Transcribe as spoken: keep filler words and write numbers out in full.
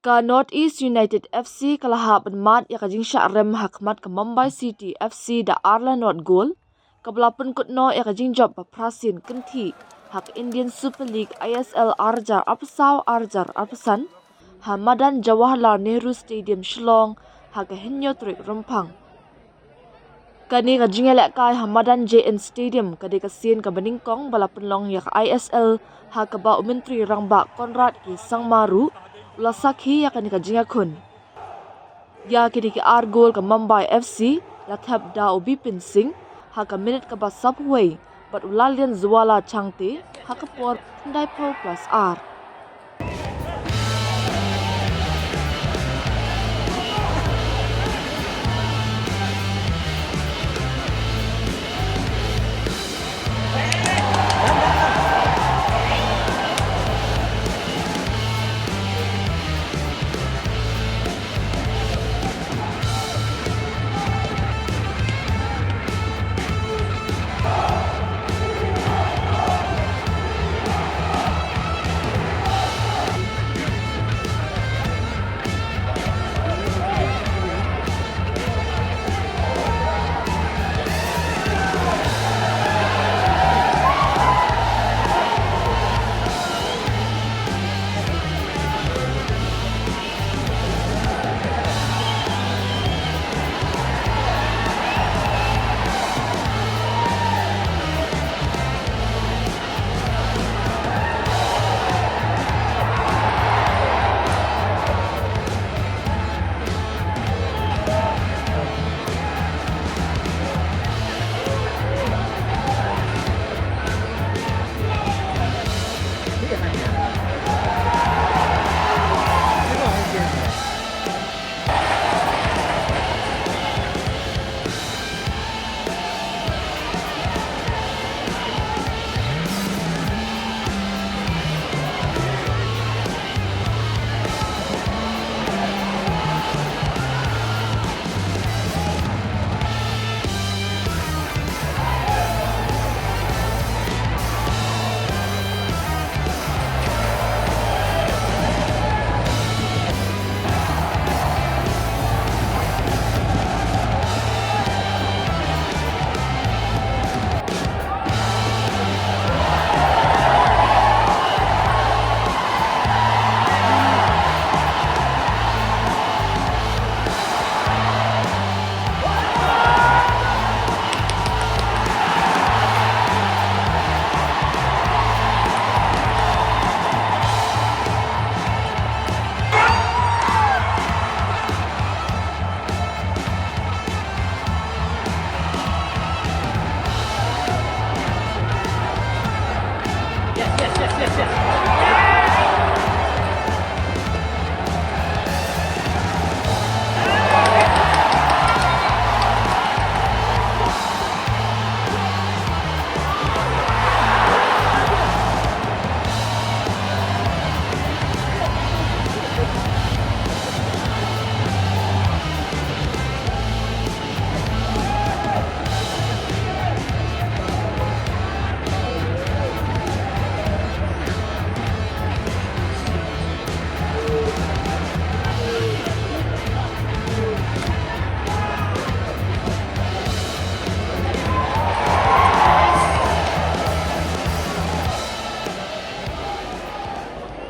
Ka North East United F C ka la hap ban mad ïa ka jingshah rem ha khmat ka Mumbai City F C da ar la nod gol, kaba la pynkut noh ïa ka jingjop ba phra sien kynthih ha ka Indian Super League I S L ar hajar arphew saw ar hajar arphew san ha madan Jawaharlal Nehru Stadium Shillong ha ka hynñiew tarik Rymphang. Kane ka jingïalehkai ha madan J N Stadium ka dei ka sien kaba nyngkong ba la pynlong ïa ka I S L, ha kaba u Myntri Rangbah Conrad K Sangma ruh u la sakhi ïa kane ka jingïakhun. Ïa kine ki ar gol ka Mumbai F C la thep da u Bipin Singh ha ka minit kaba sawphew wei bad u Lalian Zuala Changte ha ka por khyndaiphew plus ar.